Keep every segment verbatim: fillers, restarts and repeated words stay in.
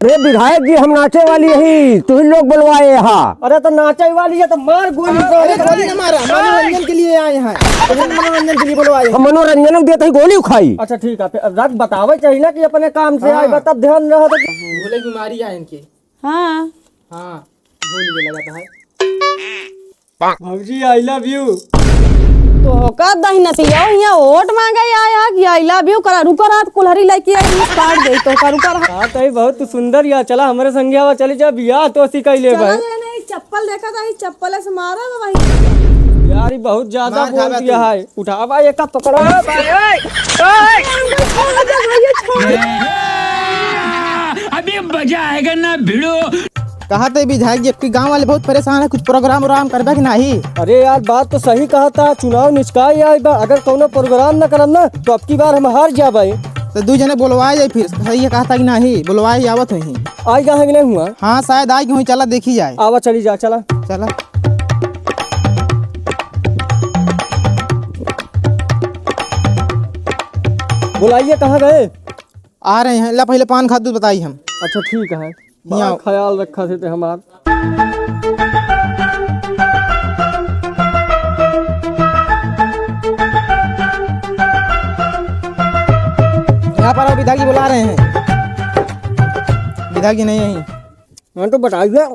अरे विधायक जी, हम नाचे वाली ही, तुही लोग बुलवाए हा। अरे तो नाचे वाली है तो मार गोली। अरे गोली ना मारा, मनोरंजन के लिए आए हैं। अरे मनोरंजन के लिए बुलवाए हैं। हम मनोरंजन देते ही गोली उखाई। अच्छा ठीक है, फिर अब रात बतावे चाहिए ना कि अपने काम से हाँ। आए बा, तब ध्यान रहा तो। भूले की बीमारी है इनकी। हाँ। हाँ, भूल गए लगा था। भौजी, I love you। तो का दहिनतिया हियाँ वोट मांगे आया कि I love you करा, रुका रहा, कुल्हरी लेके आई, काट दे तो का, रुका रहा। हाँ, तो ही बहुत तू सुंदर या, चला हमरे संगे आवा, चली जा, बियाह तो सी कई ले चला भाई। ये नहीं, चप्पल देखा था, ये चप्पल से मारा था भाई। यार, ये बहुत ज्यादा मार बोल खाबा दिया तू। है, उठावा ये का पकड़ा। अभी मजा आएगा ना भिड़ो। कहा थे विधायक जी, आपके गांव वाले बहुत परेशान है, कुछ प्रोग्राम व्रोग्राम करबा कि नाही? अरे यार, बात तो सही कहा था, चुनाव निचकाई आई बा, अगर कौनो प्रोग्राम न करब ना तो अब की बार हम हार जाबे। तो दू जने बोलवाए जाए फिर, सही है कहा था कि नाही, बोलवाए आवत होई। आई गा है कि नहीं हुआ? हाँ, शायद आई हुई, चला देखी जाए। आवा चली जा, चला। चला। बुलाइए, कहाँ गए? आ रहे हैं, ला पहले पान खा, दूध बताई हम। अच्छा ठीक है। हियाँ बड़ा आओ। ख्याल रखा थे, ते हमार। यहाँ पर आओ, विधायक जी बुला रहे हैं। विधायक जी नहीं है। हाँ, तो बताइए।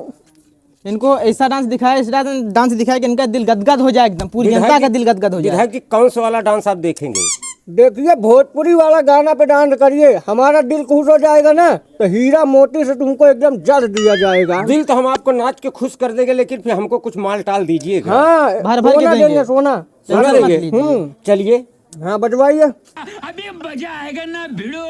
इनको ऐसा डांस दिखाए, ऐसा डांस दिखाए कि इनका दिल गदगद हो जाए एकदम, पूरी विधायक जनता का जी, दिल गदगद हो जाए। विधायक जी, कौन सा वाला डांस आप देखेंगे? देखिए, भोजपुरी वाला गाना पे डांस करिए, हमारा दिल खुश हो जाएगा ना, तो हीरा मोती से तुमको एकदम जड़ दिया जाएगा। दिल तो हम आपको नाच के खुश कर देंगे, लेकिन फिर हमको कुछ माल टाल दीजिएगा। हाँ, भर भर के सोना देंगे। देंगे, सोना। सोना टेंशन मत देंगे? लीजिए। हम्म। चलिए। हाँ, बजवाइए। अभी मजा आएगा ना भिड़ो।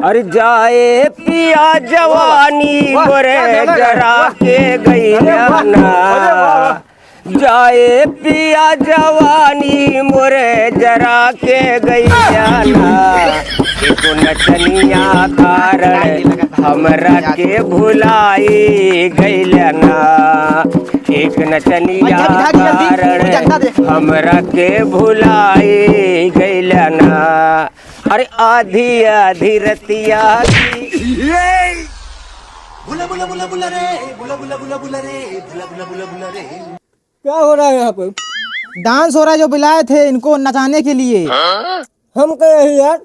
अरे जाए पिया जवानी वाह, मोरे क्या गाना है? जरा वाह। के गइया अरे वाह, ना। अरे वाह, वाह। जाए पिया जवानी मोरे जरा के गइया ना। एको नचनिया कारण हमरा के भुलाई गइल ना। एक नचनिया अच्छा, बिहारी जल्दी, कारण जनता देख। हमरा के भुलाई गइल ना। अरे आधी आधी रतिया की। बुला, बुला, बुला, बुला रे, बुला, बुला, बुला, बुला रे, बुला, बुला, बुला, बुला रे। क्या हो रहा है यहाँ पर? डांस हो रहा है, जो बुलाए थे इनको नचाने के लिए। हम कहे हैं यार।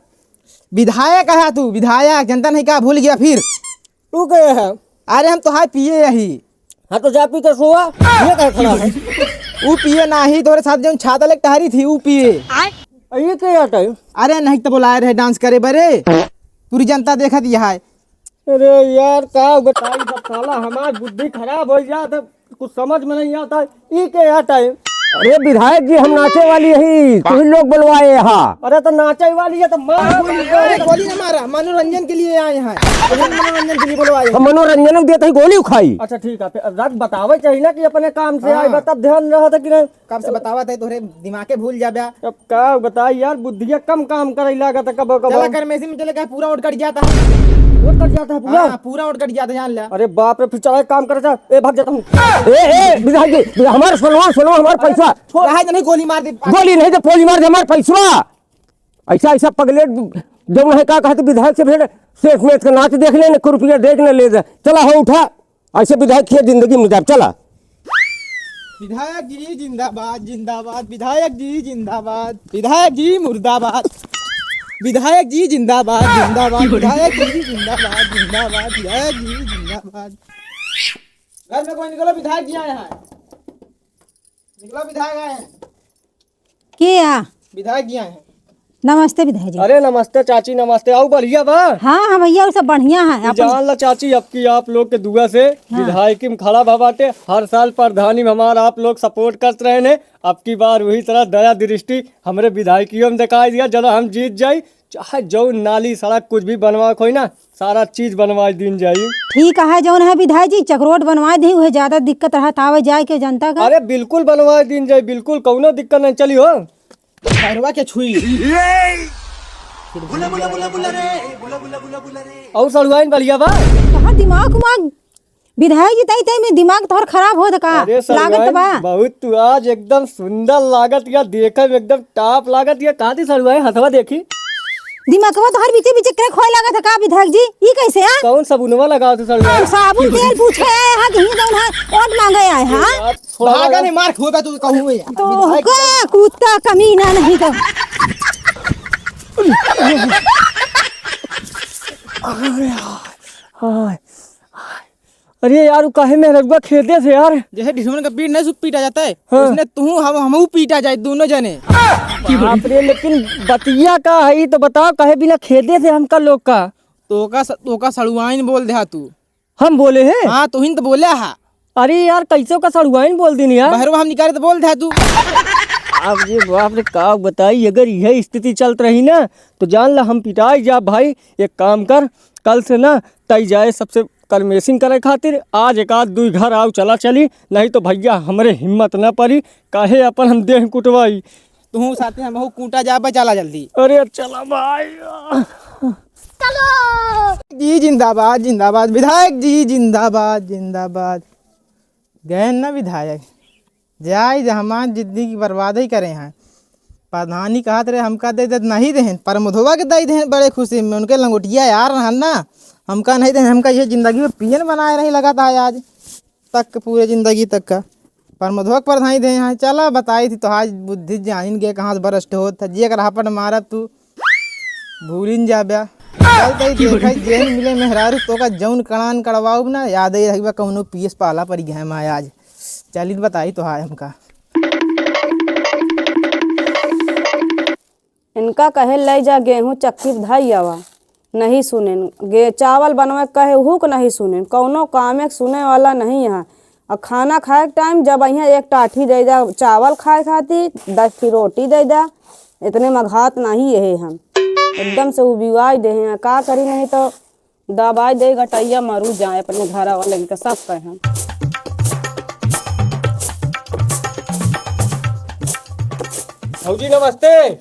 विधायक है तू, विधायक, जनता नहीं का भूल गया फिर? तू कहे है? अरे हम तो हाय पिए यही। हाँ, तो जा पी के सोआ, ये काहे खड़ा है? ऊ पिए नाही, तोरे साथ जौन छाता लेके टहरी थी, ऊ पिए। आ, ये क्या आता है? अरे नहीं तो बुलाए रहे डांस करे बरे, पूरी जनता देखत यह है। अरे यार, का बताई, जब साला हमार बुद्धि खराब हो जात है, कुछ समझ में नहीं आता है। ये क्या आता है? अरे विधायक जी, हम नाचे वाली ही, तुही लोग बुलवाए हा। अरे तो नाचे वाली है तो मार। अरे गोली ना मारा, मनोरंजन के लिए आए हैं। अरे मनोरंजन के लिए बुलवाए हैं। हम मनोरंजन देते ही गोली उखाई। अच्छा ठीक है, फिर रात बतावे चाहिए ना कि अपने काम से हाँ। आए बा, तब ध्यान रहत है कि नहीं। कब से बतावत है, तोहरे दिमागे भूल जाबे। अब का बताई यार, बुद्धिया कम काम करे लागत है कबो कबो। चला कर मेसी में चले, का पूरा ओट कट जाता है। ओट कट जाता है पूरा? हाँ, पूरा ओट कट जाता है, जान ले। अरे बाप रे, फिर चला एक काम करे था, ए भाग जाता हूँ। ए, ए, विधायक जी, हमार सुनवा, सुनवा, हमार पैसा। रहा है तो नहीं, गोली मार दे। गोली नहीं तो गोली मार दे, हमार पैसवा। ऐसा, ऐसा पगलेट जौन है, का कहते विधायक से भेंट, सेठ मेठ का नाच देख ले, न रुपया देख न ले दे। चला हो उठा, ऐसे विधायक के जिंदगी में जाब, चला। विधायक जी जिंदाबाद, जिंदाबाद, विधायक जी जिंदाबाद, विधायक जी मुर्दाबाद, विधायक जी जिंदाबाद, जिंदाबाद, विधायक जी जिंदाबाद, जिंदाबाद, विधायक जी जिंदाबाद। घर में कोई निकलो, विधायक जी आए हैं। निकलो, विधायक आए हैं। के आ? विधायक जी आए हैं। नमस्ते विधायक जी। अरे नमस्ते चाची, नमस्ते। आऊ बढ़िया बा? हाँ, हाँ भैया, ऊ सब बढ़िया है। ई अपन जान ला चाची, अब की आप लोग के दुआ से हाँ। विधायकी में खड़ा भा बाटे। हर साल प्रधानी में हमार आप लोग support करत रहे ने, अब की बार वही तरह दया दृष्टि हमरे विधायकियों में दिखाई दिया, जना हम जीत जाई। चाहे जौन नाली, सड़क, कुछ भी बनवाए के होई ना, सारा चीज बनवाए दीन जाई। ठीक है, जौन है विधायक जी, चकरोट बनवाए दी, उहे ज्यादा दिक्कत रहत आवे जाए के जनता का। अरे बिल्कुल बनवाए दीन जाई, बिल्कुल कौनो दिक्कत नहीं चली हो। पैरवा के छुई। बुला, बुला, बुला, बुला रे, बुला, बुला, बुला, बुला रे। और सड़ुआइन बढ़िया बा? कहाँ दिमाग उमाग विधायक जी, तई, तई में दिमाग तोहर खराब होत का? अरे लागत सड़ुआइन, बा। बहुत तू आज एकदम सुंदर लागत या, देखे में एकदम top लागत या। कहाँ थी सड़ुआइन, हथवा देखी। दिमागवा तोहर बीचे बीचे crack होए लागत है का विधायक जी? ई कैसे है? कौन साबुनवा लगावत है सड़ुआइन? साबुन तेल पूछे आए हैं कि ही जौन है वोट मांगे आए हैं, हाँ? यार, थोड़ा भागा लगा। नहीं, मार खाबा तू कहूँ यार। तो विधायक का कुत्ता कमीना नहीं तो। हाय, हाय। अरे यार, उ काहे मेहररुआ खेदे से यार? जैसे ढिसमन का पीठ नहीं सुख पीटा जाता है, हाँ। उसने तू हम, हमहू पीटा जाए दोनों जने। बाप रे, लेकिन बतिया का है, ई तो बताओ, काहे बिना खेदे से हमका लोग का? तोका स-, तोका सड़ुआइन बोल दे हा तू। हम बोले हैं? हाँ, तू ही तो बोला हा। अरे यार, कैसे का सड़ुआइन बोल दीन यार? बहरवा हम निकाले तो बोल दे हा तू। अब ये बाप रे, का बताई, अगर यह स्थिति चलत रही ना, तो जान ला हम पिटाई जा भाई। एक काम कर, कल से ना तई जाए सबसे करमेसिंग करे खातिर, आज एक आध दुई घर आउ चला चली, नहीं तो भैया हमरे हिम्मत न परी, काहे अपन हम देह कुटवाई। तू साथे हमहू कूटा जाबे, चला जल्दी। अरे चला भाई। चलो। जी जिंदाबाद, जिंदाबाद, विधायक जी जिंदाबाद, जिंदाबाद। गए न विधायक, जाए जा हमार जिंदगी बर्बाद ही करे हैं। प्रधानी कहत रहे हमका दे दे, नहीं देहन, प्रमोदवा के दे देहन बड़े खुशी में। उनके लंगोटिया यार रहन ना, हमका नहीं देहन, हमका ये जिंदगी में पियन बनाए रही लगाता है आज तक के, पूरे जिंदगी तक का। प्रमोदवा के प्रधानी दे हैं, चला बताई थी तो आज बुद्धि जानिन गए कहाँ से भ्रष्ट होत है, जे कर हपट मारब तू। भूलिन जाब्या। चल तई देखा, जेहन मिले मेहरारू, तोका जौन कड़ान कड़वाउब ना, याद ही रखबा, कौनो पीएस पाला परी गए माया आज। चलित बताई तो हाय हमका। इनका कहे, "ले जा गेहूं चक्की पे धाई आवा।" नहीं सुनेन। गे-, चावल बनवे कहे, उहू के नहीं सुनेन। कौनो कामे के सुने वाला नहीं यहाँ। और खाना खाए के टाइम जब अइहें, एक टाठी दे दा चावल खाए खातिर, दस ठी रोटी दे दा, इतने मघात नहीं यहे हम। एकदम से उबिवाई दे हैं, का करी, नहीं तो दबाई दे गटैया मरू जाए अपने घर वाले के सब कहे हम। भौजी नमस्ते।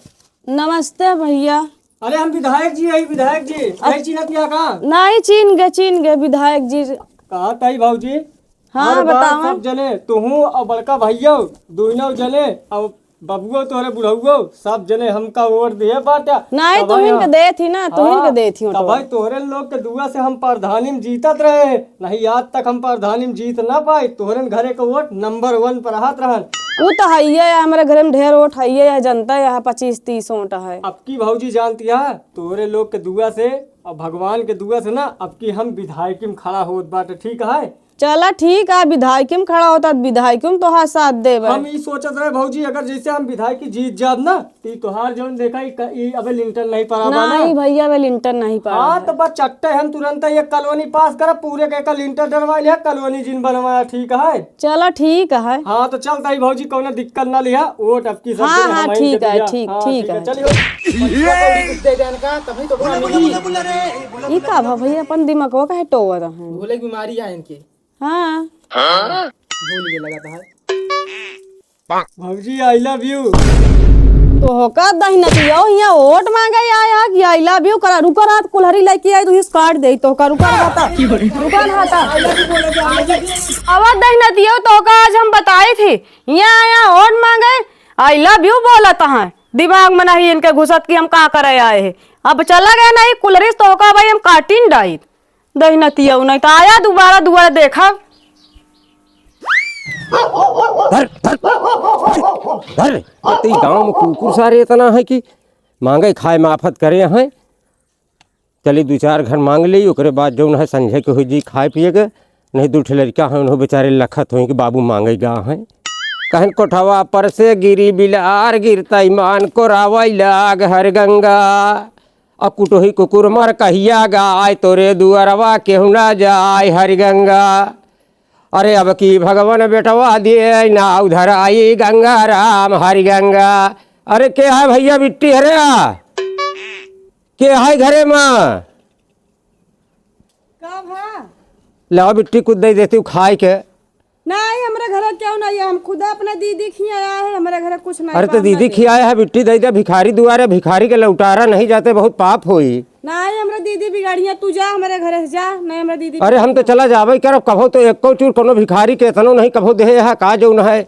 नमस्ते भैया। अरे हम विधायक जी हई, विधायक जी। अ- नहीं चिन्हत या का? नहीं, चीन गए, चीन गए विधायक जी। कहा ताई भौजी? हाँ, हर बार बतावा। सब जने, तुहू और बड़का भैया, दोनों जने, और बबुओ तोहरे बुढ़उओ, सब जने हमका वोट दिए बाटे। नहीं, तब तुहिन यहाँ के देत ही ना, तुहिन हाँ, के देत ही तब वोटवा। भाई तोहरे लोग के दुआ से हम प्रधानी में जीतत रहे, नहीं आज तक हम प्रधानी में जीत ना पाए। तोहरे घरे के वोट नंबर वन पर रहत रहन। उ तो हइये है, हमरे घरे में ढेर वोट हइये है, जनता यहाँ पच्चीस तीस वोट है। अब की भौजी जानती है, तोहरे लोग के दुआ से और भगवान के दुआ से ना, अब की हम विधायकी में खड़ा होत बाटे, ठीक है? चला ठीक है, विधायकी में खड़ा होता, विधायकी में तोहार साथ देबे। हम ई सोचत रहे भौजी, अगर जैसे हम विधायकी जीत जाब ना, तो ई तोहार जौन देखा, ई क-, ई अबे लिंटर नहीं पड़ा बा ना। नहीं भैया, अबे लिंटर नहीं पड़ा हाँ, है। तो बस चट्टे हम तुरंत एक कॉलोनी पास करब, पूरे के एक लिंटर डरवा लिया, कॉलोनी जिन बनवाया, ठीक है? चला ठीक है। हाँ, तो चल ताई भौजी, कौनो दिक्कत ना लिहा, वोट अब की सब हाँ, जने हाँ, हम ही ठीक के है, दिया। ठीक, हाँ, ठीक ठीक है, है। चलियो। पैसा कौड़ी कुछ दे देन का, तभी तो बोला मिली। ई का भा भैया, अपन दिमागवा काहे टोवत है? भूले की बीमारी है इनके। हाँ। भूल गए लगाता है। भौजी, I love you। तोहका दहिनतियो हियाँ वोट मांगे आया कि I love you करा, रुका रहत, कुल्हरी लेके आई, तू इस काट दे, तोहका रुका रहता। रुका रहता। अवा दहिनतियो, तोहका आज हम बताई थी, हियाँ आया वोट मांगे, I love you बोलत हैं। दिमाग में नहीं इनके घुसत कि हम का करे आए हैं। अब चला गया नहीं, कुल्हरी से तोहका भाई हम काटिन डाइत। दहिनतिया, नहीं तो आया दोबारा दुआरे देखा। धर, धर, धर। तो ई गाँव में कुकुर सारे इतना है कि मांगे खाए में आफत करे हैं। चली दू चार घर मांग ली, ओकरे बाद जौन है संझे के हो जी खाए पिए के। नहीं दू ठे लड़का हैं, उन्हों बेचारे लखत होई कि बाबू मांगे गा हैं। कहन कोठवा पर से गिरी बिलार, गिरता ईमान को रावई लाग हर गंगा। अकुटोही कुकुर मर कहिया गाय, तोरे दुअरवा केहू ना जाय हरि गंगा। अरे अब की भगवान बेटवा दे ना उधर आई गंगा राम हरि गंगा। अरे के है भैया बिट्टी? अरे आ, के है घरे में? का भा? लाओ बिट्टी कुछ दे देती हूँ खाए के। नहीं, हमरे घरे क्यों नहीं है, हम खुद अपने दीदी खिया आया है, हमरे घरे कुछ नहीं। अरे तो दीदी खिया आया है, बिट्टी दे दे भिखारी दुआरे, भिखारी के लौटारा नहीं जाते, बहुत पाप होई। नहीं, हमरे दीदी बिगाड़िया, तू जा हमरे घरे से जा, नहीं हमरे दीदी अरे हम तो चला जाबे करब, कभो तो एको चूर कोनो भिखारी के इतनो नहीं कभो देहे है का जौन है।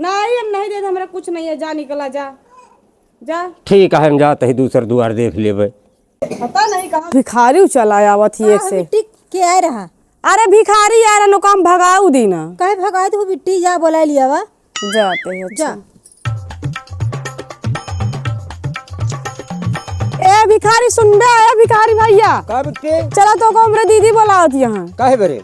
नहीं, हम नहीं देते, हमरा कुछ नहीं है, जा निकला, जा, जा। ठीक है, हम जात ही दूसर दुआर देख लेबे। पता नहीं कहाँ। भिखारी चला आवत ही हाँ, ऐसे। बिट्टी के आए रहा। अरे भिखारी यार, अनु काम भगाऊ दीना। काहे भगाए तो बिट्टी जा बोला लिया वा। जाते हैं, जा। अच्छा। ए भिखारी सुन बे, ए भिखारी भैया। का बिट्टी? चला तो को हमरे दीदी बोलावत यहाँ। काहे बरे?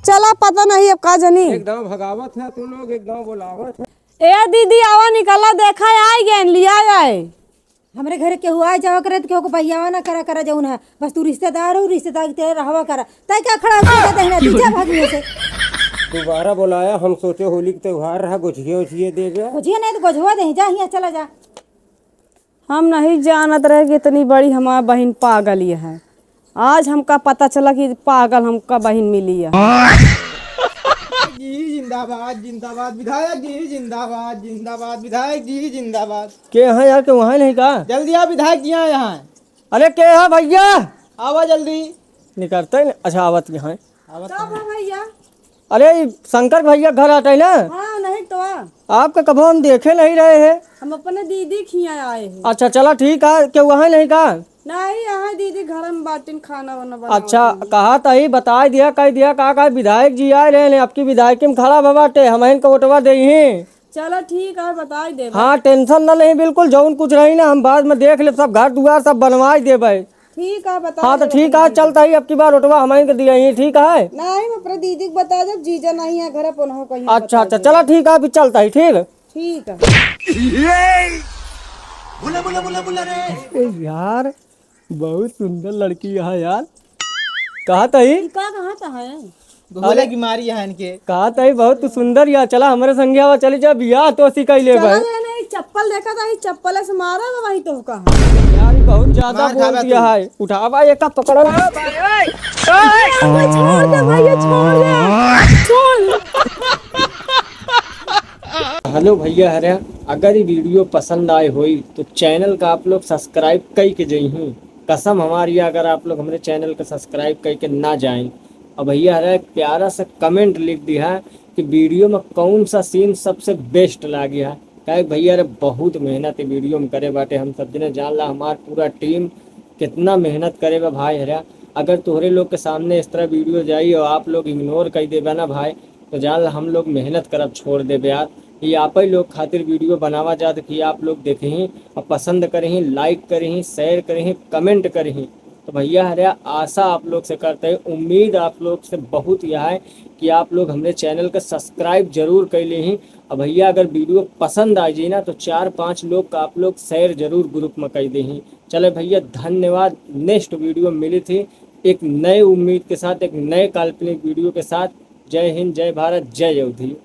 चला पता नहीं अब का जनी। एक गाँव भगावत है तू लोग, एक गाँव बोलावत है। ए दीदी आवा निकला, देखा आई गए, लिया आए। हमरे घरे केहू आए जावा करे त केहू को बहियावा ना करा, करा जौन है। बस तू रिश्तेदार हो, रिश्तेदार की तरह रहवा करा। तै का खड़ा होके कहते हैं ना, तू जा भाग यहाँ से। दोबारा बोलाया, हम सोचे होली के त्योहार रहा, गोझिया ओझिया दे गया। गोझिया नहीं तो गोझवा दे, जा यहाँ चला जा। हम नहीं जानत रहे कि इतनी बड़ी हमार बहिन पागल ये है। आज हमका पता चला कि पागल हमका बहिन मिली है। जी जिंदाबाद, जिंदाबाद, विधायक जी जिंदाबाद, जिंदाबाद, विधायक जी जिंदाबाद। के हैं यार, के वहाँ नहीं का? जल्दी आ, विधायक जी आए यहाँ। अरे के है भैया? आवा जल्दी। निकलते हैं। अच्छा, आवत यहाँ। आवत का हैं। बा भैया? अरे, ई शंकर भैया घर आटे ना? हाँ, नहीं तो आ। आपका कबो हम देखे नहीं रहे हैं। हम अपने दीदी खिया आए हैं। अच्छा, चला ठीक है, केहू वहाँ नहीं का? नहीं, यहाँ दीदी घर में बाटिन खाना वाना बना अच्छा, रही। कहा तही बताई दिया, कह दिया का, का विधायक जी आए रहे हैं, आपकी विधायकी में खड़ा भा बाटे, हम इनका वोटवा दे ही। चला ठीक है, बताई देबे। हाँ, tension ना नहीं बिल्कुल, जौन कुछ रही ना हम बाद में देख लेब, सब घर दुआर सब बनवाई देबे। ठीक है, बता हाँ, तो देबे ठीक है, अपने चलता ही, अब की बार वोटवा हम के दिया ही, ठीक है? नहीं, हम अपने दीदी को बता देब, जीजा नहीं है घर, अपन हो कहीं अच्छा, बता अच्छा, देब। चला ठीक है, अभी चलता ही, ठीक? ठीक है। ए यार, बहुत सुंदर लड़की है यार। कहा तही? ई का कहा था है? भोले अरे। की मारी है इनके। कहा तही बहुत तू सुंदर या, चला हमरे संगे आवा, चली जा बियाह तो असी कई ले चला भाई। जाए ना, ई चप्पल देखा था, ई चप्पल से मारा बा वही तो कहा। यार, ई बहुत ज्यादा मार बोल खाबा दिया तू। है। उठावा ये का पकड़ा। ए, ए, छोड़ दे भैया, छोड़ दे। छोड़। Hello भैया हरे, अगर ये video पसंद आए होई तो channel का आप लोग subscribe कई के जइहीं। कसम हमारी, अगर आप लोग हमरे channel का subscribe कई के ना जाएं। और भैया हरे, एक प्यारा सा comment लिख दिया कि video में कौन सा scene सबसे best लागी है। काहे भैया रे, बहुत मेहनत है video में करे बाटे हम सब जने, जान ला हमार पूरा team कितना मेहनत करे बा भाई हरे। अगर तोहरे लोग के सामने इस तरह video जाई और आप लोग ignore कर देबा ना भाई, तो जान ला हम लोग मेहनत करब छोड़ देबे यार। ये आप ही लोग खातिर video बनावा जात कि आप लोग देखहीं और पसंद करहीं, like करहीं, share करहीं, comment करहीं। तो भैया हरे, आशा आप लोग से करते हैं, उम्मीद आप लोग से बहुत यह है कि आप लोग हमरे channel का subscribe जरूर कर लेहीं। और भैया अगर video पसंद आ जाए ना तो चार पांच लोग का आप लोग share जरूर group में कर देहीं। चले भैया, धन्यवाद। Next video में मिली थी एक नए उम्मीद के साथ, एक नए काल्पनिक video के साथ। जय हिंद, जय भारत, जय अवधी।